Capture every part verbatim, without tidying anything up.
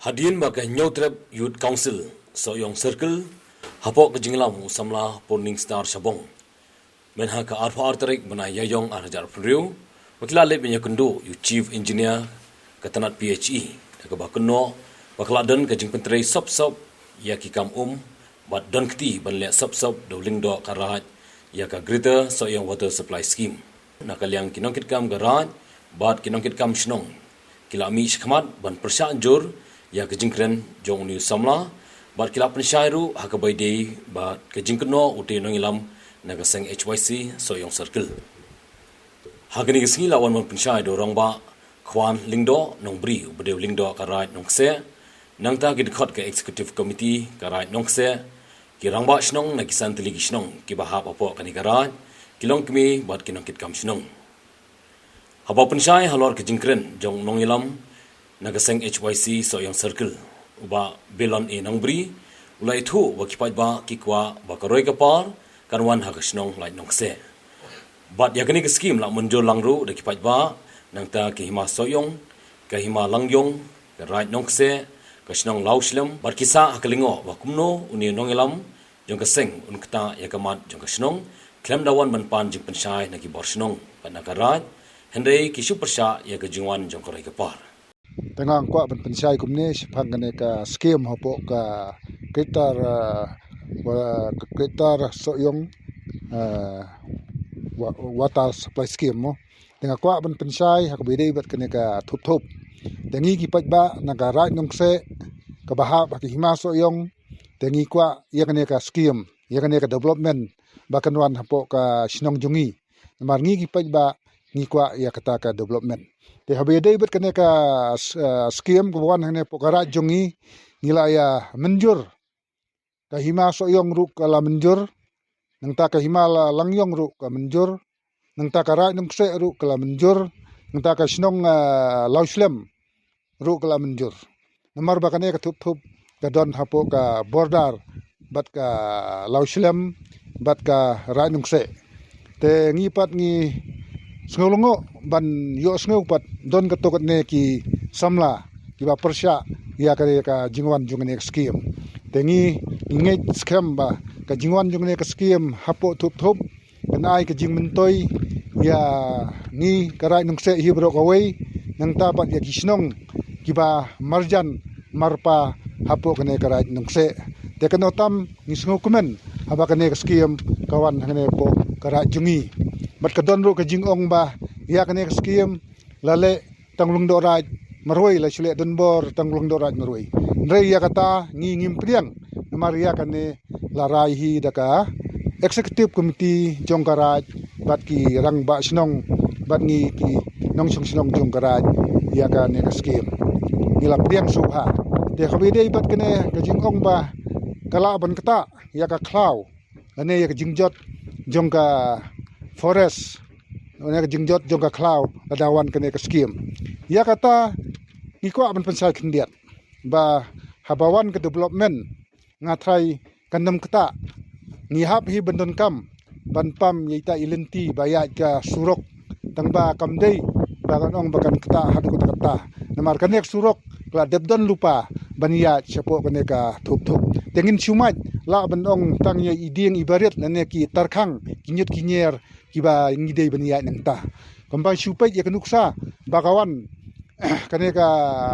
Hadien ba ka Hynñiewtrep Youth Council, Sohiong Circle, hapoh ka jingïalam u samla Purning Star Shabong, mynha ka arphew ar tarik bnai Ïaiong ar hajar arphew, ba ki la leit ban ïakynduh ïa u Chief Engineer ka tnat P H E, da kaba kynnoh ba ka la don ka jingpyntrei sop sop ïa ki kam um, bad don kti ban leh sop sop da u Lyngdoh ka Raid ïa ka Greater Sohiong Water Supply Scheme. Na ka liang ki nongkitkam ka Raid bad ki nongkitkam shnong, ki la mih shakhmat ban pyrshah jur ïa ka jingkren jong une u samla, bad ki la pynshai ruh ha kaba ïadei bad ka jingkynnoh utei u nongïalam na ka seng H Y C Sohiong Circle. Ha kane ka sngi la wan ban pynshai da u Rangbah Khwan Lyngdoh Nongbri, uba dei u Lyngdoh ka Raid Nongkseh, nangta ki dkhot ka Executive Committee ka Raid Nongkseh, ki rangbah shnong na ki san tylli ki shnong kiba hap hapoh kane ka raid, ki longkmie bad ki nongkitkam shnong. Haba pynshai halor ka jingkren jong u nongïalam na ka seng H Y C Sohiong Circle, u Bah Bilon A Nongbri, u la ïathuh ba ki paidbah ki kwah ba ka roi ka par kan wan ha ka shnong Raid Nongkseh. Bad ïa kane ka skhim la mynjur lang ruh da ki paidbah, nangta ka Hima Sohiong, ka Hima Langïong, ka Raid Nongkseh, ka shnong Lawshlem, bad ki sah ha ka lyngngoh ba kumno une u nongïalam jong ka seng un ktah ïa ka mat jong ka shnong, khlem da wan ban pan jingpynshai na ki bor shnong bad na ka raid, hynrei ki shu pyrshah ïa ka jingwan jong ka roi ka par. Te nga kwah ban pynshai kumne shaphang kane ka skhim hapoh ka Greater, ah, wa-, Greater Sohiong, ah, wa-, Water Supply Scheme mo. Te nga kwah ban pynshai ha kaba ïadei bad kane ka thup thup. Te ngi ki paidbah na ka Raid Nongkseh kaba hap ha ka Hima Sohiong, te ngi kwah ïa kane ka skhim, ïa kane ka development ba kan wan hapoh ka shnong jong ngi. Namar ngi ki paidbah ngi kwah ïa kata ka development. Te haba ïadei bad kane ka s-, eh, skhim kaba wan hangne hapoh ka raid jong ngi, ngi la ïa mynjur. Ka Hima Sohiong ruh ka la mynjur, nangta ka Hima la Langïong ruh ka mynjur, nangta ka Raid Nongkseh ruh ka la mynjur, nangta ka shnong, ah, Lawshlem ruh ka la mynjur. Namar ba kane ka thup thup ka don hapoh ka border bad ka Lawshlem bad ka Raid Nongkseh. Te ngi pat ngi sngew lyngngoh ban ïohsngew pat don katto katne ki samla kiba pyrshah ïa ka, ka jingwan jong kane ka skhim. Te ngi, ngi ngeit skhem ba ka jingwan jong kane ka skhim hapoh thup thup kan ai ka jingmyntoi ïa ngi ka Raid Nongkseh hi baroh kawei, nangta pat ïa ki shnong kiba marjan marpa hapoh kane ka Raid Nongkseh. Te kano tam ngi sngewkmen haba kane ka skhim ka wan hangne hapoh ka raid jong ngi. Bad ka don ruh ka jingong ba ïa kane ka skhim la leh tang u Lyngdoh Raid marwei, la shu leh donbor tang u Lyngdoh Raid marwei. Hynrei ïa kata ngi ngim pdiang, namar ïa kane la rai hi da ka Executive Committee jong ka raid bad ki rangbah shnong bad ngi ki nongshong shnong jong ka raid ïa kane ka skhim. Ngi la pdiang sngewbha. Te haba ïadei bad kane ka jingong ba ka lah ban ktah ïa ka khlaw lane ïa ka jingjot jong ka forest, lane ka jingjot jong ka khlaw lada wan kane ka skhim. Ïa kata ngi kwah ban pynshai khyndiat ba haba wan ka development, nga tharai kan ym ktah. Ngi hap hi ban donkam ban pam ïa ita i lynti ba ïaid ka surok, tang ba kam dei ba kan ong ba kan ktah haduh katta katta. Namar kane ka surok ka la dep don lypa ban ïaid shapoh kane ka thup thup. Te ngin shu mad lah ban ong tang ïa i dieng i barit lane ki tarkhang, ki ñiut ki ñier kiba ngi dei ban ïaid nangta. Kumba shu peit ïa ka nuksa ba ka wan kane ka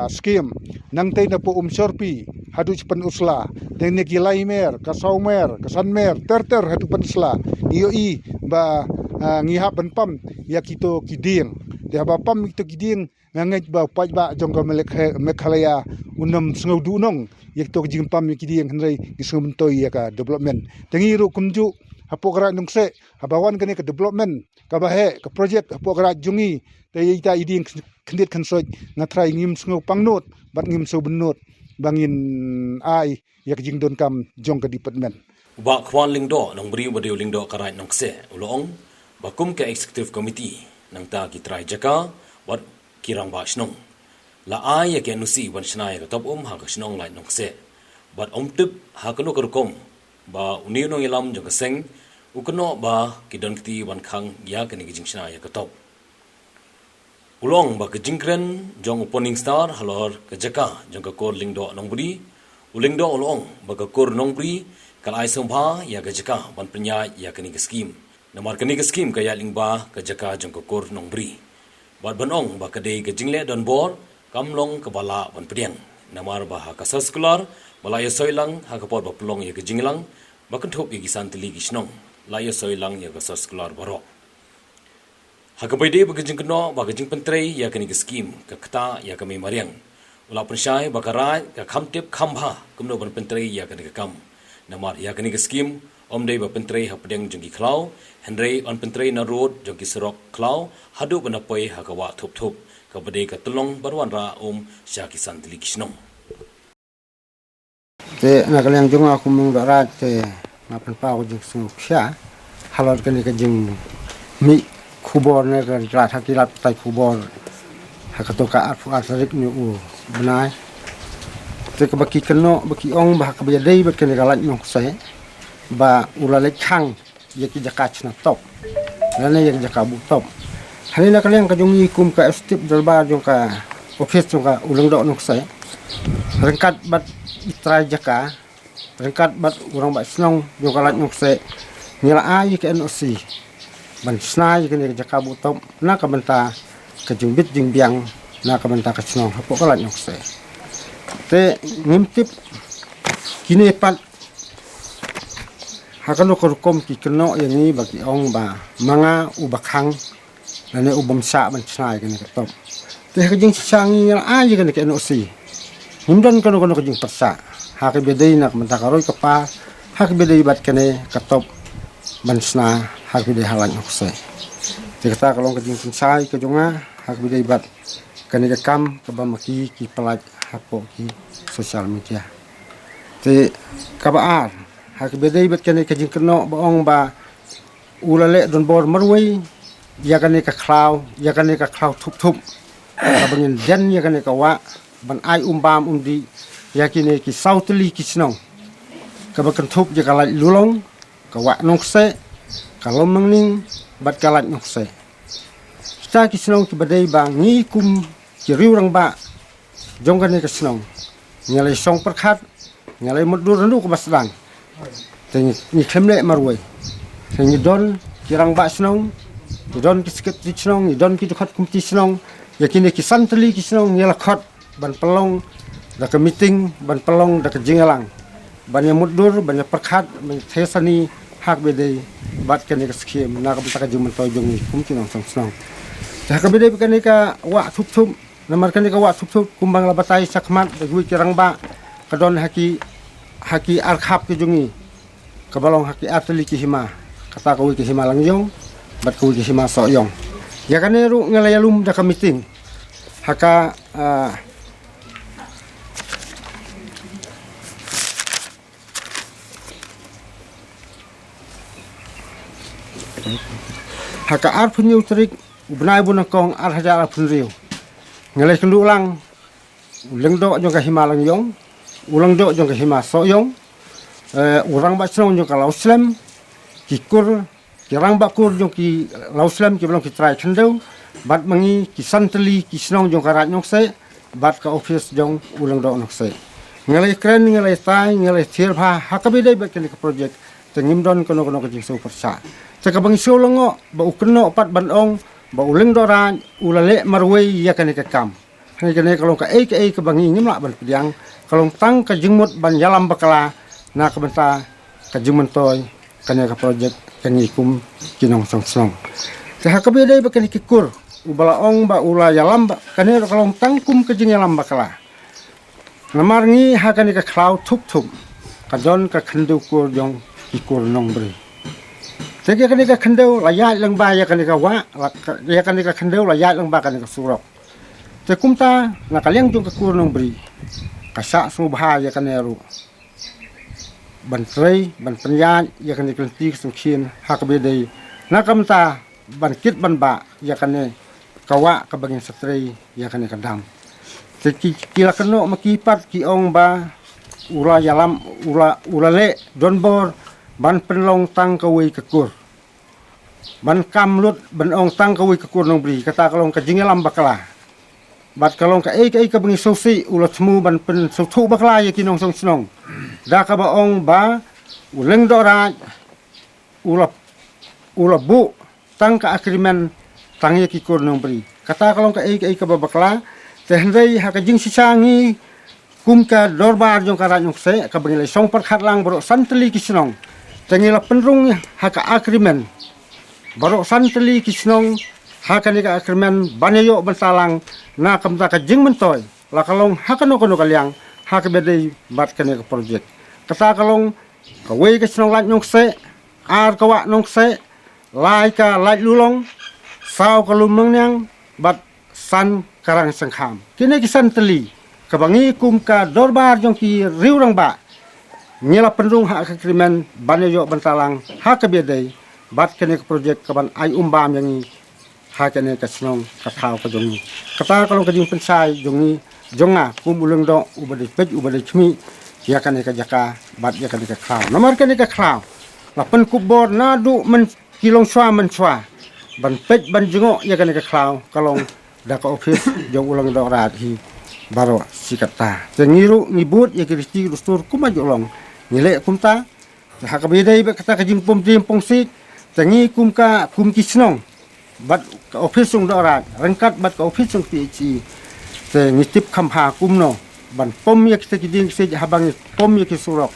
skhim, nangtei na poh Umshorpi haduh sha Pynursla, te ne ki lai mer, ka saw mer, ka san mer, ter ter haduh Pynursla. Ngi ïohi ba, ah, ngi hap ban pam ïa kito ki dieng. Te haba pam ïa kito ki dieng, nga ngeit ba u paidbah jong ka Melek-, Meghalaya un ym sngew duhnong ïa kito ki jingpam ïa ki dieng, hynrei ngi sngew myntoi ïa ka development. Te ngi ruh kumjuh hapoh ka Raid Nongkseh, haba wan kane ka development kaba heh, ka project hapoh ka raid jong ngi, te ïa ita i dieng khyn-, khyndiat khynsoit, nga tharai ngim sngew pangnud bad ngim sngew bynnud ba ngin ai ïa ka jingdonkam jong ka department. U Bah Khwan Lyngdoh Nongbri, uba dei u Lyngdoh ka Raid Nongkseh, u la ong ba kum ka Executive Committee, nangta ki trai jaka bad ki rangbah shnong, la ai ïa ka N O C ban shna ïa ka top um ha ka shnong Raid Nongkseh. Bad ym tip ha kano ka rukom ba une u nongïalam jong ka seng u kynnoh ba ki don kti ban khang ïa kane ka jingshna ïa ka top. U la ong ba ka jingkren jong u Pawning Star halor ka jaka jong ka kur Lyngdoh Nongbri, u Lyngdoh u la ong ba ka kur Nongbri ka la ai sngewbha ïa ka jaka ban pynïaid ïa kane ka skhim. Namar kane ka skhim ka ïaid lyngba ka jaka jong ka kur Nongbri. Bad ban ong ba ka dei ka jingleh donbor kam long kaba lah ban pdiang. Namar ba ha ka circular ba la ïasoi lang ha ka por ba pynlong ïa ka jingïalang ba kynthup ïa ki san tylli ki shnong, la ïasoi lang ïa ka circular baroh. Ha kaba ïadei bad ka jingkynnoh ba ka jingpyntrei ïa kane ka skhim ka ktah ïa ka mei mariang, u la pynshai ba ka Raid ka kham tip kham bha kumno ban pyntrei ïa kane ka kam. Namar ïa kane ka skhim ym dei ba pyntrei hapdeng jong ki khlaw, hynrei yn pyntrei na rud jong ki surok khlaw haduh ban da poi ha ka Wah Thup Thup, kaba dei ka tyllong ban wanrah um sha ki san tylli ki shnong. Te na ka liang jong nga kum u Nongdoh Raid te nga pynpaw ka jingsngewkhia halor kane ka jingmih khubor ne ka lad ha ki lad pathai khubor ha kato ka arphew ar tarik ne u bnai. Te kaba ki kynnoh ba ki ong ba ha kaba ïadei bad kane ka Laitnongkseh ba u la leit khang ïa ki jaka chna top lane ïa ki jaka buh top. Hangne na ka liang ka jong ngi kum ka Executive Dorbar jong ka Office jong ka u Lyngdoh Nongkseh, ryngkat bad i trai jaka, ryngkat bad u Rangbah Shnong jong ka Laitnongkseh, ngi la ai ïa ka N O C ban shna ïa kane ka jaka buh top na ka bynta ka jingbit jingbiang na ka bynta ka shnong hapoh ka Laitnongkseh. Te ngim tip kine pat ha kano ka rukom ki kynnoh ïa ngi ba ki ong ba ma nga uba khang lane u bym shah ban shna ïa kane ka top. Te ha ka jingshisha ngi la ai ïa kane ka N O C. Ngim don kano kano ka jingpyrshah ha kaba ïadei na ka bynta ka roi ka par, ha kaba ïadei bad kane ka top ban shna ha kaba ïadei ha Laitnongkseh. Te kata ka long ka jingpynshai ka jong nga ha kaba ïadei bad kane ka kam kaba ma ki ki pynlait hapoh ki social media. Te kaba ar, ha kaba ïadei bad kane ka jingkynnoh ba ong ba u la leh donbor marwei ïa kane ka khlaw, ïa kane ka khlaw Thup Thup, kaba ngin jan ïa kane ka wah ban ai um bam um dih ïa kine ki saw tylli ki shnong, kaba kynthup ïa ka Laitlulong, ka Wah Nongkseh, ka Lomnangning bad ka Laitnongkseh. Kita ki shnong kiba dei ba ngi kum ki riew rangbah jong kane ka shnong ngi la ïashong pyrkhat, ngi la ïamutdur naduh kaba sdang. Te ngi, ngi khlem leh marwei. Te ngi don ki rangbah shnong, ngi don ki secretary shnong, ngi don ki dkhot komiti shnong, ïa kine ki san tylli ki shnong ngi la khot ban pynlong da ka meeting, ban pynlong da ka jingïalang, ban ïamutdur, ban ïapyrkhat, ban ïathie sani ha kaba ïadei bad kane ka skhim na ka bynta ka jingmyntoi jong ngi kum ki nongshong shnong. Te ha kaba ïadei bad kane ka Wah Thup Thup, namar kane ka Wah Thup Thup kumba nga la batai shakhmat da kiwei ki rangbah, ka don ha ki, ha ki ar khap ki jong ngi, kaba long ha ki ar tylli ki hima, kata kawei ka hima Langïong bad kawei ka hima Sohiong. Ïa kane ruh nga la ïalum da ka meeting ha ka, ah, ha ka arphew hynñiew tarik u bnai ba nyngkong ar hajar arphew hynriew. Nga la ïakynduh lang u Lyngdoh jong ka hima Langïong, u Lyngdoh jong ka hima Sohiong, eh, u Rangbah Shnong jong ka Lawslem, ki kur, ki rangbah kur jong ki Lawslem kiba long ki trai khyndew, bad ma ngi ki san tylli ki shnong jong ka Raid Nongkseh bad ka office jong u Lyngdoh Nongkseh. Nga la ïakren, nga la ïatai, nga la ïathirbha ha kaba ïadei bad kane ka project. Te ngim don kano kano ka jingsngew pyrshah. Te kaba ngi sngew lyngngoh ba u kynnoh pat ban ong ba u Lyngdoh Raid u la leh marwei ïa kane ka kam. Hangne kane ka long kaei kaei kaba ngi ngim lah ban pdiang, ka long tang ka jingmut ban ïalam bakla na ka bynta ka jingmyntoi kane ka project ka ngi kum ki nongshong shnong. Te ha kaba ïadei bad kane ki kur, uba la ong ba u la ïalam ba, kane ruh ka long tang kum ka jingïalam bakla. Namar ngi ha kane ka khlaw Thup Thup ka don ka khyndew kur jong ki kur Nongbri. Te ïa kane ka khyndew la ïaid lyngba ïa kane ka wah, la ka, ïa kane ka khyndew la ïaid lyngba kane ka surok. Te kumta na ka liang jong ka kur Nongbri ka shah sngewbha ïa kane ruh ban trei, ban pynïaid ïa kane ka lynti ka sngewkhien ha kaba ïadei na ka bynta ban kit ban bah ïa kane ka wah kaba ngin sa trei ïa kane ka dam. Te ki, ki la kynnoh ma ki pat ki ong ba u la ïalam, u la, u la leh donbor ban pynlong tang kawei ka kur. ban kam lut ban ong tang kawei ka kur nongbri, kata ka long ka jingïalam bakla. Bad ka long kaei kaei kaba ngi sngewsih u la thmu ban pynsngewthuh bakla ïa ki nongshong shnong. Da kaba ong ba u Lyngdoh Raid u la u la buh tang ka agreement tang ïa ki kur nongbri. Kata ka long kaei kaei kaba bakla. Te hynrei ha ka jingshisha ngi kum ka dorbar jong ka Raid Nongkseh kaba ngi la shong pyrkhat lang baroh san tylli ki shnong. Te ngi la pynrung ha ka agreement baroh san tylli ki shnong ha kane ka agreement ban ïoh bynta lang na ka bynta ka jingmyntoi la ka long ha kano kano ka liang ha kaba dei bad kane ka projek. Kata ka long kawei ka shnong Laitumkhrah, ar ka Wah Nongkseh, lai ka Laitlulong, saw ka Lumnongniang, bad san ka Rangshangkham. Kine ki san tylli kaba ngi kum ka dorbar jong ki riew rangbah ngi la pynrung ha ka agreement ban ïoh bynta lang ha kaba dei bad kane ka projek kaban ai umbam ïa ngi ha kane ka shnong ka thaw ka jong ngi. Kata ka long ka jingpynshai jong ngi, jong nga kum u Lyngdoh uba dei peit uba dei khmih ïa kane ka jaka bad ïa kane ka khlaw. Namar kane ka khlaw la pynkup bor naduh myn ki longshuwa mynshuwa ban peit ban jngoh ïa kane ka khlaw ka long da ka ophis jong u Lyngdoh Raid hi baroh shi katta. Te ngi ruh ngi bud ïa ki riti ki dustur kumba ju long ngi leh kumta. Te ha kaba dei bad kata ka jingpom dieng pom siej, te ngi kum ka kum ki shnong bad ka ophis jong u Lyngdoh Raid ryngkat bad ka ophis jong P H E, te ngi tip kham bha kumno ban pom ïa kita ki dieng ki siej haba ngi pom ïa ki surok.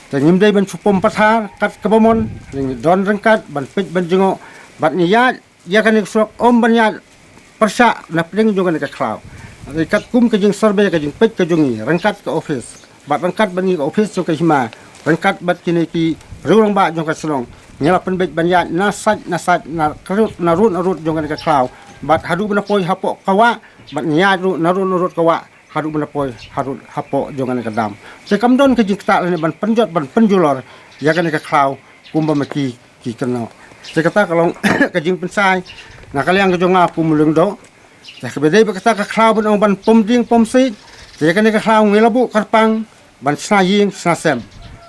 Te ngim dei ban shu pom pathar kat kaba mon, ngi don ryngkat ban peit ban jngoh bad ngi ïaid ïa kane ka surok ym ban ïaid pyrshah na pdeng jong kane ka khlaw. Hynrei katkum ka jingsurvey ka jingpeit ka jong ngi ryngkat ka ophis bad ryngkat bad ngi ka ophis jong ka hima ryngkat bad kine ki riew rangbah jong ka shnong, ngi la pynbeit ban ïaid na side na side, na rud na rud na rud jong kane ka khlaw, bad haduh ban poi hapoh ka Wah, bad ngi ïaid ruh na rud na rud ka Wah haduh ban poi haduh hapoh jong kane ka dam. Te kam don ka jingktah lane ban pynjot ban pynjulor ïa kane ka khlaw kumba ma ki ki kynnoh. Te kata ka long ka jingpynshai na ka liang ka jong nga kum u Lyngdoh. Te kaba dei bad kata ka khlaw ban ong ban pom dieng pom siej, te ïa kane ka khlaw ngi la buh kyrpang ban shna ïing shna sem.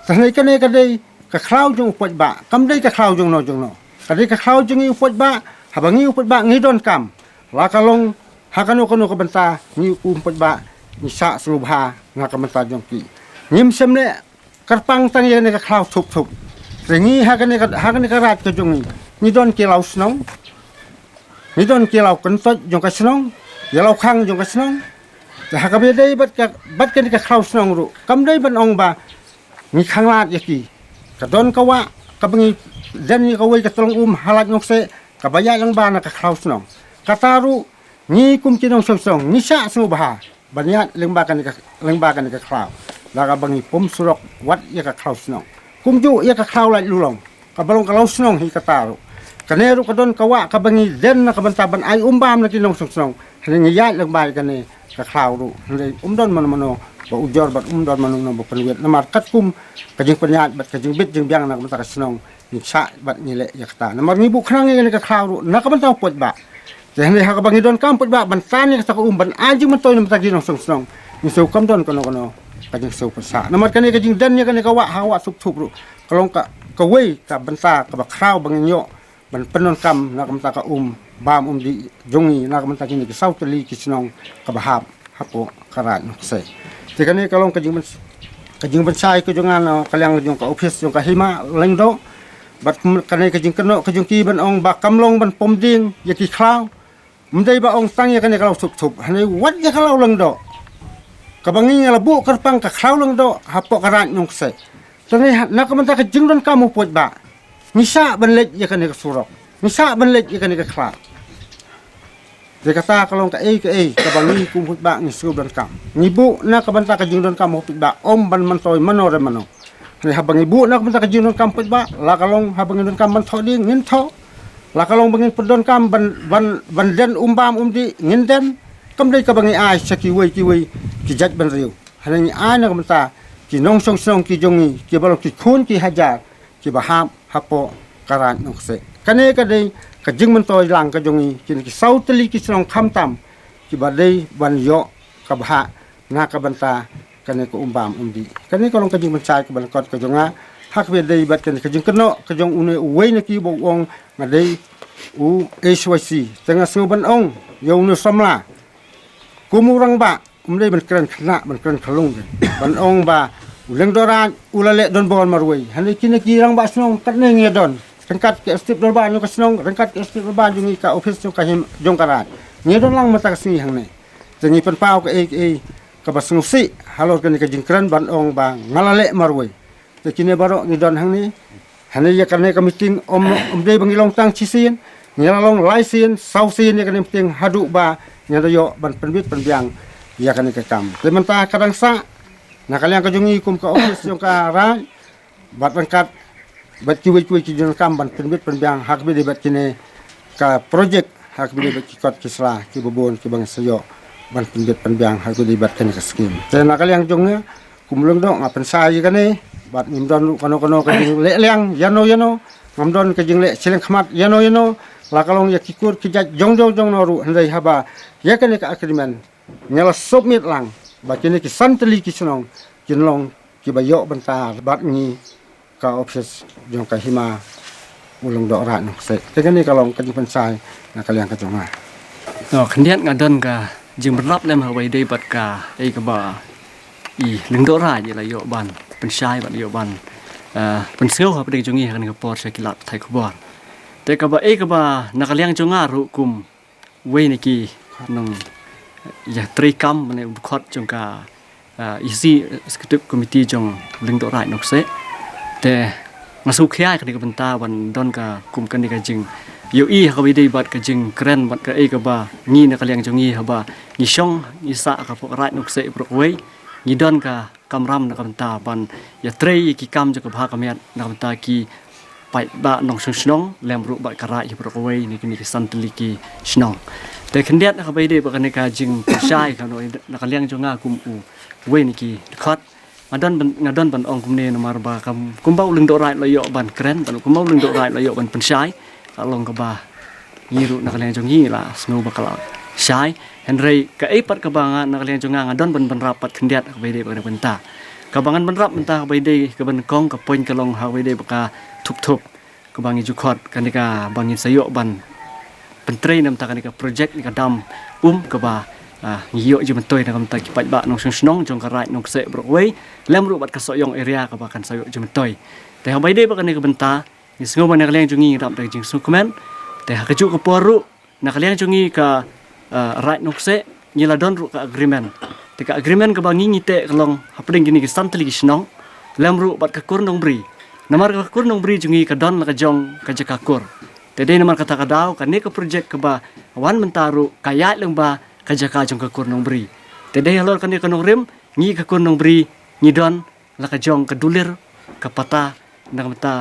Te hynrei kane ka dei ka khlaw jong u paidbah, kam dei ka khlaw jong no jong no. Ka dei ka khlaw jong ngi u paidbah, haba ngi u paidbah ngi donkam, la ka long ha kano kano ka bynta, ngi kum u paidbah ngi shah sngewbha na ka bynta jong ki. Ngim shym leh kyrpang tang ïa kane ka khlaw thup thup. Te ngi ha kane ka, ha kane ka raid ka jong ngi, ngi don ki law shnong, ngi don ki law kyntoit jong ka shnong, ïa law khang jong ka shnong. Te ha kaba dei bad ka, bad kane ka khlaw shnong ruh kam dei ban ong ba ngi khanglad ïa ki. Ka don ka Wah kaba ngi den ïa kawei ka tyllong um ha Laitumkhrah kaba ïaid lyngba na ka khlaw shnong. Kata ruh ngi kum ki nongshong shnong ngi shah sngewbha ban ïaid lyngba kane ka, lyngba kane ka khlaw, da kaba ngi pom surok wat ïa ka khlaw shnong. Kumjuh ïa ka khlaw Laitlulong kaba long ka law shnong hi kata ruh. Kane ruh ka don ka Wah kaba ngi den na ka bynta ban ai umbam na ki nongshong shnong. Hynrei ngi ïaid lyngba ïa kane ka khlaw ruh, hynrei um don mano mano ba ujor bad um don mano mano ba pynwit. Namar katkum ka jingpynïaid bad ka jingbit jingbiang na ka bynta ka shnong, ngi shah bad ngi leh ïa kata. Namar ngi buh khnang ïa kane ka khlaw ruh na ka bynta u paidbah. Te hynrei ha kaba ngi donkam paidbah ban tan ïa kata ka um ban ai jingmyntoi na ka bynta ki nongshong shnong, ngi sngew kam don kano kano ka jingsngew pyrshah. Namar kane ka jingden ïa kane ka Wah ha Wah Suk Thup ruh ka long ka, kawei ka bynta kaba khraw ba ngin ïoh ban pyndonkam na ka bynta ka um bam um dih jong ngi na ka bynta kine ki saw tylli ki shnong kaba hap hapoh ka Raid Nongkseh. Te kane ka long ka jingpyn, ka jingpynshai ka jong nga na ka liang jong ka ophis jong ka hima Lyngdoh. Bad kum kane ka jingkynnoh ka jong ki ban ong ba kam long ban pom dieng ïa ki khlaw. Ym dei ba ong tang ïa kane ka law Suk Thup, hynrei wat ïa ka law Lyngdoh kaba ngi la buh kyrpang ka khlaw Lyngdoh hapoh ka Raid Nongkseh. Te hynrei na ka bynta ka jingdonkam u paidbah ngi shah ban leit ïa kane ka surok, ngi shah ban leit ïa kane ka khlaw. Te kata ka long kaei kaei kaba ngi kum u paidbah ngi sngew donkam. Ngi buh na ka bynta ka jingdonkam u paidbah, ym ban myntoi mano re mano. Hynrei haba ngi buh na ka bynta ka jingdonkam u paidbah, la ka long haba ngi donkam ban thoh dieng ngin thoh, la ka long ba ngin pyndonkam ban, ban, ban den um bam um dih ngin den. Kam dei kaba ngi ai sha kiwei kiwei ki jaitbynriew, hynrei ngi ai na ka bynta ki nongshong shnong ki jong ngi kiba long ki khun ki hajar kiba hap hapoh ka Raid Nongkseh. Kane ka dei ka jingmyntoi lang ka jong ngi kine ki saw tylli ki shnong khamtam kiba dei ban ïoh ka bhah na ka bynta kane ka um bam um dih. Kane ka long ka jingpynshai kaba lyngkot ka jong nga. Ha kaba ïadei bad kane ka jingkynnoh ka jong une uwei na ki ba u ong nga dei u H Y C. Te nga sngew ban ong ïa une u samla, kum u rangbah um dei ban kren khynnah ban kren khyllung de, ban ong ba u Lyngdoh Raid u la leh donbor marwei. Hangne kine ki rangbah shnong katne ngi ïa don, ryngkat ki executive dorbar jong ka shnong, ryngkat ki executive dorbar jong ngi, ka office jong ka hima jong ka raid. Ngi ïa don lang mynta ka sngi hangne. Te ngi pynpaw kaei kaei kaba sngewsih halor kane ka jingkren ban ong ba nga la leh marwei. Te kine baroh ngi don hangne. Hangne ïa kane ka meeting ym, ym dei ba ngi long tang shisien, ngi la long lai sien, saw sien ïa kane meeting haduh ba ngi da ïoh ban pynbit pynbiang ïa kane ka kam. Te mynta ka dang sah, na ka liang ka jong ngi kum ka office jong ka raid, bad ryngkat bad kiwei kiwei ki jingdonkam ban pynbit pynbiang ha kaba ïadei bad kine ka project, ha kaba ïadei bad ki kot ki sla kiba bun kiba ngi sa ïoh ban pynbit pynbiang ha kaba ïadei bad kane ka skim. Te na ka liang jong nga kum u Lyngdoh nga pynshai ïa kane, bad ngim don ruh kano kano ka jingleh liang ïano ïano, ngam don ka jingleh shiliang khmat ïano ïano, la ka long ïa ki kur ki jait jong jong jong no ruh, hynrei haba ïa kane ka agreement nga la submit lang ba kine ki san tylli ki shnong kin long kiba ïoh bynta bad ngi, ka office jong ka hima u Lyngdoh Raid Nongkseh. Te kane ka long ka jingpynshai na ka liang ka jong nga. To, khyndiat nga don ka jingbynrap lem ha kaba ïadei bad kaei kaba i Lyngdoh Raid i la ïoh ban pynshai bad ïoh ban, eh, pynsngew hapdeng jong ngi ha kane ka por sha ki lad pathai khubor. Te kaba, eh, kaba na ka liang jong nga ruh kum uwei na ki nong ïatrei kam, mane u dkhot jong ka, ah, E C, Executive Committee jong Lyngdoh Raid Nongkseh. Te nga sngewkhia ïa kane ka bynta ban don ka kum kane ka jingïohi ha kaba ïadei bad ka jingkren bad kaei kaba ngi na ka liang jong ngi haba ngi shong ngi sah ka pok Raid Nongkseh baroh kawei, ngi don ka kamram na ka bynta ban ïatrei ïa ki kam jong ka bha ka miat na ka bynta ki paidbah nongshong shnong lem ruh bad ka raid hi baroh kawei na kine ki san tylli ki shnong. Te khyndiat na kaba ïadei bad kane ka jingpynshai kano na ka liang jong nga kum uwei na ki dkhot, nga don ban, nga don ban ong kumne namar ba kam, kumba u Lyngdoh Raid la ïoh ban kren, ban kumba u Lyngdoh Raid la ïoh ban pynshai, ka long kaba ngi ruh na ka liang jong ngi la sngew ba ka la shai. Hynrei kaei pat kaba nga na ka liang jong nga nga don ban bynrap pat khyndiat kaba ïadei bad kane ka bynta. Kaba ngan bynrap mynta kaba ïadei kaba nyngkong ka point ka long ha kaba ïadei bad ka thup thup kaba ngi ju khot kane kaba ngin sa ïoh ban pyntrei na ka bynta kane ka project ne ka dam um kaba, ah, ngi ïoh jingmyntoi na ka bynta ki paidbah nongshong shnong jong ka Raid Nongkseh baroh kawei lem ruh bad ka Sohiong area kaba kan sa ïoh jingmyntoi. Te ha kaba ïadei bad kane ka bynta ngi sngew ba na ka liang jong ngi ngi dap da ka jingsngewkmen. Te ha kajuh ka por ruh na ka liang jong ngi ka, eh, Raid Nongkseh ngi la don ruh ka agreement. Te ka agreement kaba ngi ngi teh ka long hapdeng kine ki san tylli ki shnong lem ruh bad ka kur Nongbri. Namar ka kur Nongbri jong ngi ka don la ka jong ka jaka kur. Te dei namar kata ka daw kane ka project kaba wan mynta ruh ka ïaid lyngba ka jaka jong ka kur Nongbri. Te dei halor kane ka nongrim ngi ka kur Nongbri ngi don la ka jong ka dulir ka pata na ka bynta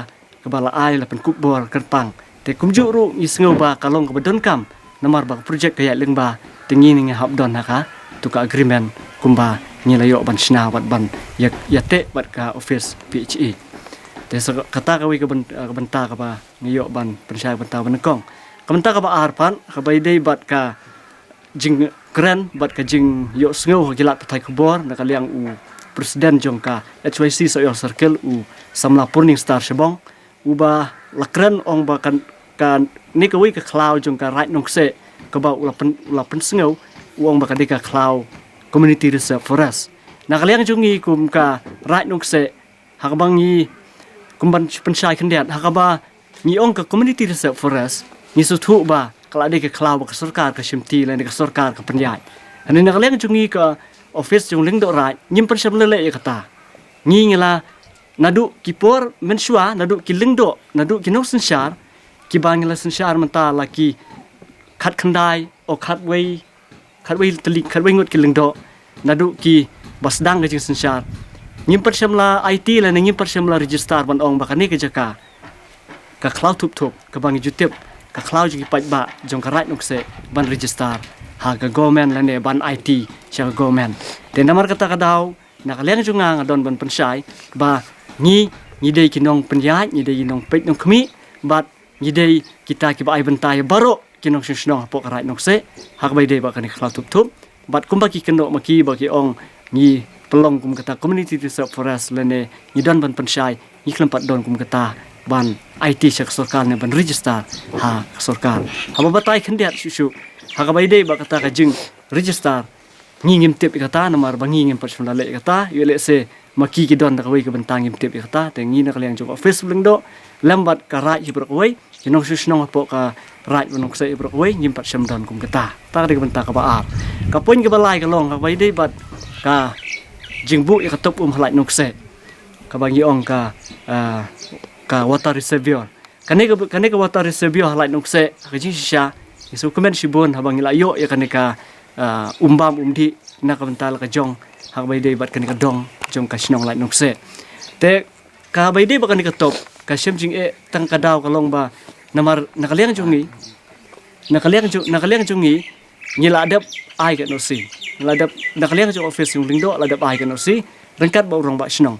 kaba la ai la pynkup bor kyrpang. Te kumjuh ruh ngi sngew ba ka long kaba donkam namar ba ka project ka ïaid lyngba, te ngi ngi hap don ha katu ka agreement kumba ngi la ïoh ban shna bad ban ïa, ïateh bad ka office P H E. Te sa kata kawei ka byn-, ka bynta kaba ngi ïoh ban pynshai bynta ba nyngkong. Ka bynta kaba ar pat kaba ïadei bad ka jingkren bad ka jingïohsngew ha ki lad pathai khubor na ka liang u president jong ka H Y C Sohiong Circle u samla Purning Star Shabong, uba la kren ong ba kan, kane kawei ka khlaw jong ka Raid Nongkseh kaba u la pyn-, u la pynsngew u ong ba ka dei ka khlaw Community Reserve Forest. Na ka liang jong ngi kum ka Raid Nongkseh ha kaba ngi kum ban pynshai khyndiat ha kaba ngi ong ka Community Reserve Forest ngi sngewthuh ba ka la dei ka khlaw ba ka sorkar ka shimti lane ka sorkar ka pynïaid. Hangne na ka liang jong ngi ka office jong Lyngdoh Raid ngim pynsham leh leh ïa kata. Ngi ngi la naduh ki por mynshuwa naduh ki lyngdoh naduh ki nongsynshar kiba ngi la synshar mynta la ki khatkhyndai o khatwei khatwei tylli khatwei ngut ki lyngdoh naduh kiba sdang ka jingsynshar. Ngim pat shym la aiti lane ngim pat shym la register ban ong ba kane ka jaka ka khlaw thup thup kaba ngi ju tip ka khlaw jong ki paidbah jong ka Raid Nongkseh ban register ha ka government lane ban aiti sha ka government. Te namar kata ka daw na ka liang jong nga nga don ban pynshai ba ngi ngi dei ki nongpynïaid, ngi dei ki nongpeit nongkhmih bad ngi dei kita kiba ai bynta ïa baroh ki nongshong shnong hapoh ka Raid Nongkseh ha kaba ïadei bad kane ka khlaw thup thup. Bad kumba ki kynnoh ma ki ba ki ong ngi pynlong kum kata community reserve forest lane ngi don ban pynshai, ngi khlem pat don kum kata ban aiti sha ka sorkar ne ban register ha ka sorkar. Haba batai khyndiat shuh shuh ha kaba ïadei bad kata ka jing register, ngi ngim tip ïa kata namar ba ngi ngim pat shym la leh ïa kata. Ïoh lehse ma ki ki don da kawei ka bynta ngim tip ïa kata. Te ngi na ka liang jong ka office Lyngdoh lem bad ka Raid hi baroh kawei, ki nongshong shnong hapoh ka Raid Nongkseh hi baroh kawei, ngim pat shym don kum kata. Ta ka dei ka bynta kaba ar. Ka point kaba lai ka long kaba ïadei bad ka jingbuh ïa ka top um ha Raid Nongkseh, kaba ngi ong ka, ah, ka water reservoir. Kane ka, kane ka water reservoir ha Raid Nongkseh, ka jingshisha ngi sngewkmen shibun haba ngi la ïoh ïa kane ka, ah, um bam um dih na ka bynta la ka jong ha kaba ïadei bad kane ka dong jong ka shnong Raid Nongkseh. Te kaba ïadei bad kane ka top, ka shem jingeh tang ka daw ka long ba namar na ka liang jong ngi, na ka liang jong, na ka liang jong ngi, ngi la dep ai ka N O C. Ngi la dep, na ka liang jong office jong Lyngdoh la dep ai ka N O C ryngkat bad u rangbah shnong.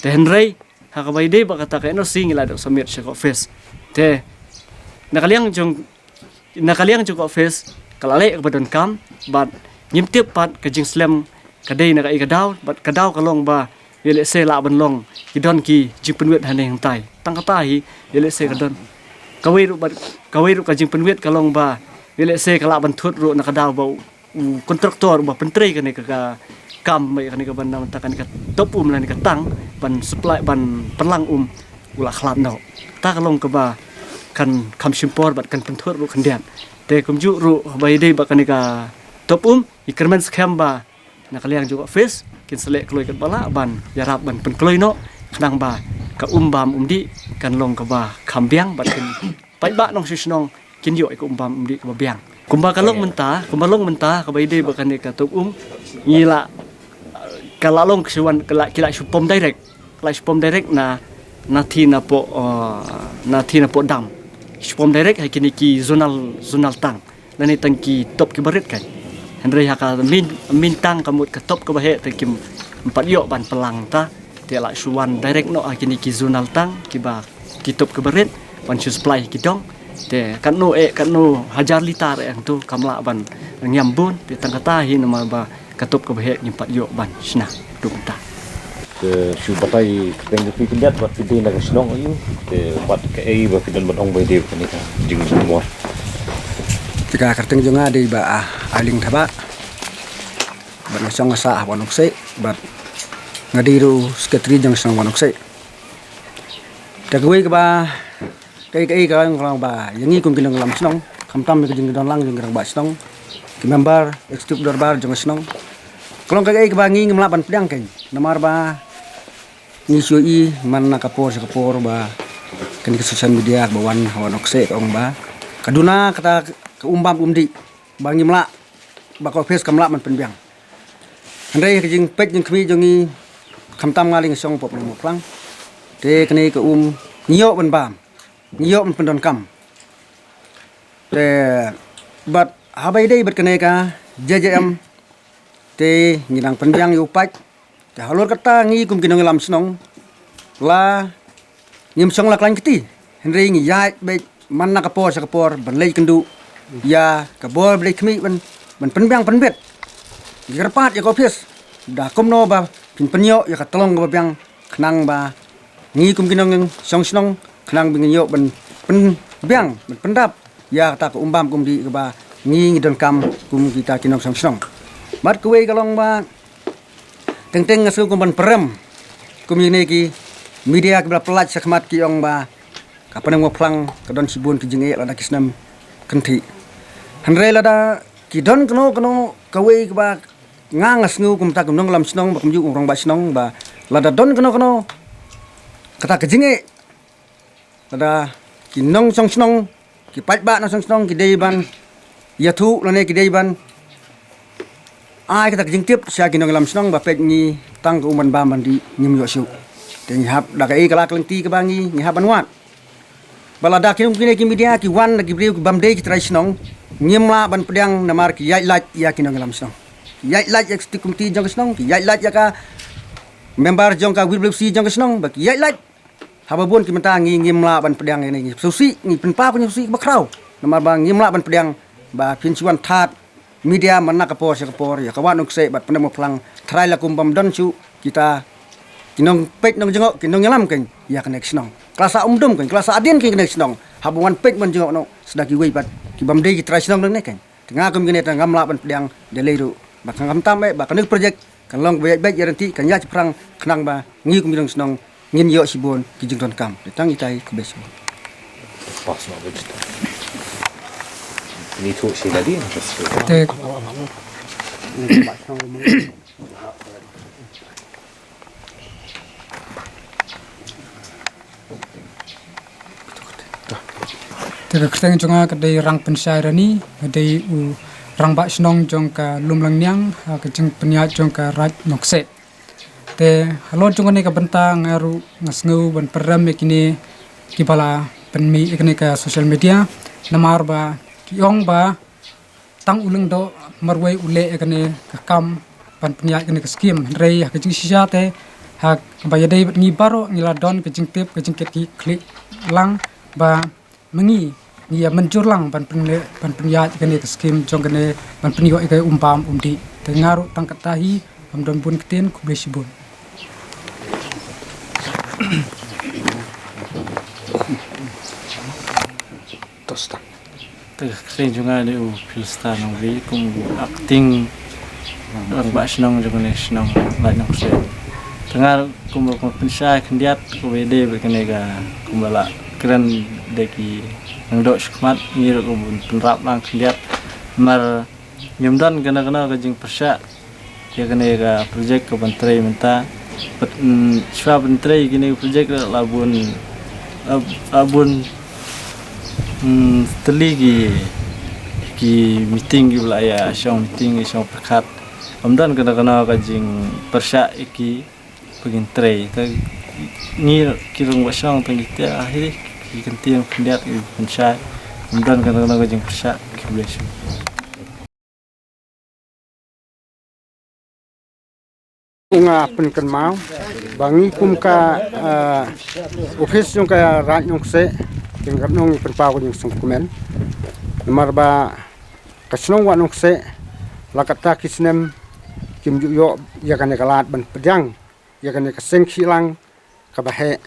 Te hynrei ha kaba ïadei bad kata ka N O C ngi la dep submit sha ka office. Te na ka liang jong, na ka liang jong ka office ka la leh kaba donkam bad ngim tip pat ka jingslem ka dei na kaei ka daw, bad ka daw ka long ba ïoh lehse lah ban long ki don ki jingpynwit hangne hangtai. Tang kata hi ïoh lehse ka don kawei ruh bad, kawei ruh ka jingpynwit ka long ba ïoh lehse ka lah ban thut ruh na ka daw ba u, u kontraktor ba pyntrei kane ka, ka kam ba ïa kane ka ban nang ta kane ka top um lane ka tang ban supply ban pynlang um u la khlad noh. Ta ka long kaba kan kham shim por bad kan pynthut ruh khyndiat. Te kumjuh ruh ba ïadei bad kane ka top um, ngi kyrmen skhem ba na ka liang jong office kin sa leh kloi katba lah ban ïarap ban pynkloi noh khnang ba ka um bam um dih kan long kaba kham biang bad kin paidbah nongshong shnong kin ïoh ïa ka um bam um dih kaba biang. Kumba ka long mynta, kumba long mynta kaba ïadei bad kane ka top um, ngi la, ka la long ka shu wan, ka la, ki la shu pom direct, la shu pom direct na, na thie na poh, uh, na thie na poh dam. Shu pom direct ha kine ki zonal, zonal tank lane tang ki top kiba rit kan. Hynrei ha ka main, main tank ka mut ka top kaba heh te kim pat ïoh ban pynlang ta. Te la shu wan direct noh ha kine ki zonal tank kiba ki top kiba rit ban shu supply ki dong. Te katno eh, katno hajar litar eh hangto kam lah ban ngiam bun. Te tang kata hi namar ba ka top kaba heh ngim pat ïoh ban shna ruh mynta. Te shu batai kyrteng jong phi khyndiat bad phi dei na ka shnong aïu, te bad kaei ba phi don ban ong ba ïadei bad kane ka jingmut. Te ka kyrteng jong nga dei Bah, ah, Ailing Thabah. Bad nga shong nga sah ha Nongkseh bad nga dei ruh secretary jong ka shnong Nongkseh. Te kawei kaba, kaei kaei ka long ba ïa ngi kum ki nongïalam shnong, khamtam ïa ka jingdon lang jong ki rangbah shnong, ki member executive dorbar jong ka shnong, ka long kaei kaei kaba ngi ngim lah ban pdiang kein. Namar ba ngi shu ïohi man na ka por sha ka por ba kane ka social media kaba wan ha Nongkseh ka ong ba ka duna kata ka um bam um dih ba ngim lah, ba ka office kam lah ban pynbiang. Hynrei ka jingpeit jingkhmih jong ngi, khamtam nga lei nga shong hapoh Nongmawphlang, te kane ka um ngi ïoh ban bam, ngi ïoh ban pyndonkam. Te bad haba ïadei bad kane ka J J M, te ngi dang pynbiang ïa u paip. Te halor kata ngi kum ki nongïalam shnong la ngim shong la khlaiñ kti, hynrei ngi ïaid beit man na ka por sha ka por ban leit kynduh ïa ka bor ba leit khmih ban, ban pynbiang pynbit. Ngi kyrpad ïa ka office da kumno ba phin pynïoh ïa ka tlong kaba biang khnang ba ngi kum ki nongshong shnong khnang ba ngin ïoh ban pynbiang ban pyndap ïa kata ka um bam ka um dih kaba ngi ngi donkam kum kita ki nongshong shnong. Bad kawei ka long ba teng teng nga sngew kum ban pyrem kum ïa kine ki media kiba la pyllait sha khmat ki ong ba ka Nongmawphlang ka don shibun ki jingeh lada ki snem kynthih. Hynrei lada ki don kano kano kawei kaba nga nga sngew kumta kum nongïalam shnong ba kumjuh u rangbah shnong ba lada don kano kano kata ka jingeh, lada ki nongshong shnong, ki paidbah nongshong shnong ki dei ban ïathuh lane ki dei ban ai kata ka jingtip sha ki nongïalam shnong ba peit ngi tang ka um ban bam ban dih ngim ïoh shuh. Te ngi hap da kaei kala ka lynti kaba ngi ngi hap ban wad. Ba lada ki nong kine ki media ki wan da ki briew ki bym dei ki trai shnong, ngim lah ban pdiang namar ki ïaid lait ïa ki nongïalam shnong, ki ïaid lait ïa ka executive committee jong ka shnong, ki ïaid lait ïa ka member jong ka W W C jong ka shnong, ba ki ïaid lait. Haba bun ki mynta ngi ngim lah ban pdiang ïa kine, ngi sngewsih, ngi pynpaw ka sngewsih kaba khraw. Namar ba ngim lah ban pdiang ba phin shu wan thad media man na ka por sha ka por, ïa ka Wah Nongkseh bad Pyndep Umphlang, trai la kum bym don shuh kita ki nongpeit nongjngoh, ki nongïalam kein ïa kane ka shnong. Ka la sah umdum kein, ka la sah hadien kein kane ka shnong. Haba wan peit wan jngoh noh, sa da kiwei pat ki bym dei ki trai shnong lane kein. Te nga kum kine te ngam lah ban pdiang, da lei ruh ba khamtam eh ba kane ka project kan long ba ïaid beit ïaid ryntih, kan ïaid shaphrang, khnang ba ngi kum ki nong shnong ngin ïoh shibun ki jingdonkam. Te tang itai, khublei shibun. Pas ma bejta. Ni tu si lagi. Te Te ka kyrteng jong nga ka dei Rangpynshai Rani, nga dei u rangbah shnong jong ka Lumlangniang, ha ka jingpynïaid jong ka Raid Nongkseh. Te halor jong kane ka bynta nga ruh nga sngew ban pynrem ïa kine kiba la pynmih ïa kane ka social media, namar ba ki ong ba tang u lyngdoh marwei u leh ïa kane ka kam ban pynïaid kane ka skim. Hynrei ha ka jingshisha te, haba ïadei bad ngi baroh ngi la don ka jingtip, ka jingkitkhlieh lang ba ma ngi ngi ïa mynjur lang ban pynleh, ban pynïaid kane ka skim jong kane, ban pynïoh ïa ka um bam um dih. Te nga ruh tang katta hi, ngam don bun ktien, khublei shibun. Te ka kyrteng jong nga dei u Philista Nongri, kum u acting rangbah shnong jong kane ka shnong Raid Nongkseh. Te nga ruh kum u, kum u pynshai khyndiat, kum u ïadei bad kane ka, kum u la kren da ki nongdoh shakhmat, ngi ruh kum u pynrap lang khyndiat. Namar ngim don kano kano ka jingpyrshah ïa kane ka project kaban trei mynta. Pat, mm, shuwa ban trei kine ki project la bun, la, la bun, mm, tylli ki, ki meeting kiba la ïa shong meeting, ïa shong pyrkhat. Ym don kano kano ka jingpyrshah ïa ki ba ngin trei. Te ngi ki rangbah shnong tang kita hi ki kyntien khyndiat ki pynshai. Ym don kano kano ka jingpyrshah. Khublei shibun. Nga pynkynmaw ba ngi kum ka, eh, office jong ka Raid Nongkseh, jingkyrmen ngi pynpaw ka jingsngewkmen. Namar ba ka shnong Wah Nongkseh la katta ki snem kim ju ïoh ïa kane ka lad ban pdiang ïa kane ka seng khih lang kaba heh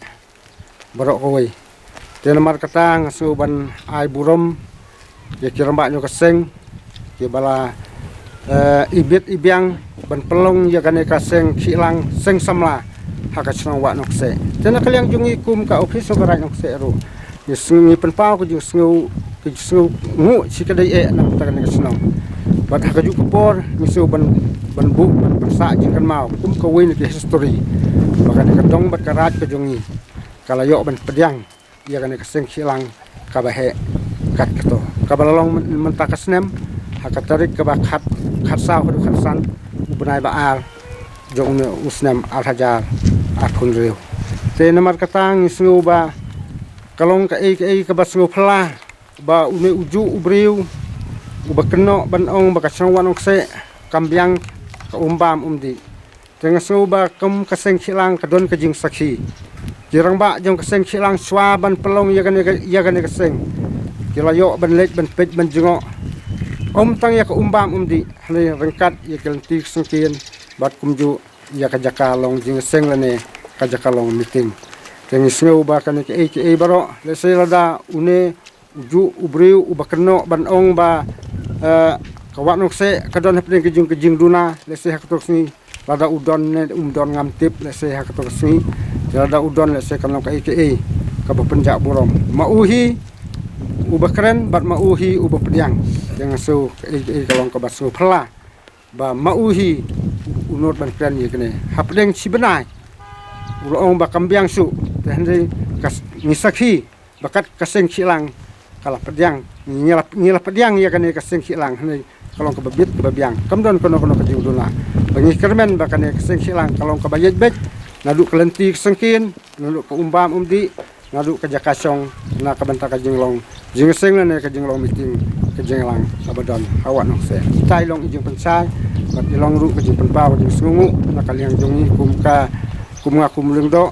baroh kawei. Te namar kata nga sngew ban ai burom ïa ki rangbah jong ka seng kiba la, eh, ibit ibiang ban pynlong ïa kane ka seng khih lang, seng samla ha ka shnong Wah Nongkseh. Te na ka liang jong ngi kum ka office jong ka Raid Nongkseh ruh, ngi sngew, ngi pynpaw ka jingsngew, ka jingsngewnguh shi ka dei eh na ka bynta kane ka shnong. Bad ha kajuh ka por ngi sngew ban, ban buh, ban pynsah jingkynmaw kum kawei na ka history ba kane ka dong bad ka raid ka jong ngi ka la ïoh ban pdiang ïa kane ka seng khih lang kaba heh kat kato, kaba la long myn-, mynta ka snem ha ka tarik kaba khat, khatsaw haduh khatsan u bnai ba ar jong une u snem ar hajar arphew hynriew. Te namar kata ngi sngew ba ka long kaei kaei kaba sngewphylla ba une ujuh u briew uba kynnoh ban ong ba ka shnong Wah Nongkseh kam biang, ka um bam um dih. Te nga sngew ba kum ka seng khih lang ka don ka jingsakhi. Ki rangbah jong ka seng khih lang shuwa ban pynlong ïa kane ka, ïa kane ka seng, ki la ïoh ban leit ban peit ban jngoh, ym tang ïa ka um bam um dih, hynrei ryngkat ïa ki lynti ki syngkien bad kumjuh ïa ka jaka long jingïaseng lane ka jaka long meeting. Te ngi sngew ba kane kaei kaei baroh, lehse lada une ujuh u briew uba kynnoh ban ong ba, eh, ka Wah Nongkseh ka don hapdeng ka jing, ka jingduna, lehse ha kato ka sngi lada u don ne um don ngam tip, lehse ha kato ka sngi lada u don, lehse kan long kaei kaei kaba pynjah burom. Ma u hi uba kren bad ma u hi uba pdiang. Te nga sngew kaei kaei ka long kaba sngewphylla ba ma u hi u nud ban kren ïa kane. Hapdeng shi bnai u la ong ba kam biang shuh. Te hynrei ka s-, ngi sakhi ba kat ka seng khih lang ka la pdiang, ngi la, ngi la pdiang ïa kane ka seng khih lang, hynrei ka long kaba bit kaba biang, kam don kano kano ka jingduna. Ba ngi kyrmen ba kane ka seng khih lang ka long kaba ïaid beit naduh ka lynti ka syngkien, naduh ka um bam um dih, naduh ka jaka shong, na ka bynta ka jinglong jingïaseng lane ka jinglong meeting, ka jingïalang kaba don ha Wah Nongkseh. Itai long i jingpynshai bad i long ruh ka jingpynpaw ka jingsngewnguh na ka liang jong ngi kum ka, kum nga kum u lyngdoh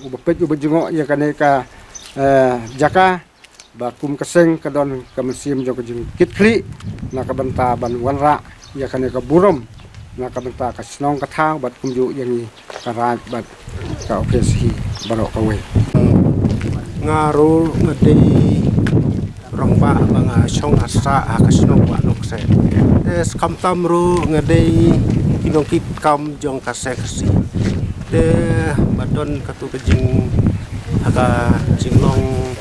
uba peit uba jngoh ïa kane ka, eh, jaka. ba kum ka seng ka don ka mynsiem jong ka jingkitkhlieh na ka bynta ban wanrah ïa kane ka burom na ka bynta ka shnong ka thaw bad kumjuh ïa ngi ka raid bad ka ophis hi baroh kawei. Nga ruh nga dei rangbah ba nga shong ha sah ha ka shnong Wah Nongkseh. Te skam tam ruh nga dei ki nongkitkam jong ka seng Khasi. Te ba don katu ka jing ha ka jinglong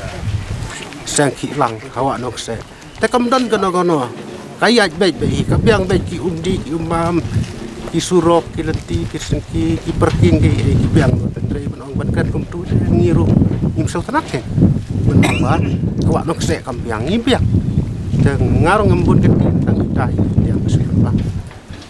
seng Khihlang ha Wah Nongkseh. Te kam don kano kano. Ka ïaid beit beit hi, ka biang beit ki umdih, ki umbam, ki surok, ki lynti, ki syngki, ki parking, ki ei, ki biang. Te trei ban ong ban kren kumtu te ngi ruh ngim sngewtynnat ke. Ban ong ba ka Wah Nongkseh kam biang, ngi biang. Te nga ruh ngam bun kynti tang ita hi, biang ka sngewtynnat.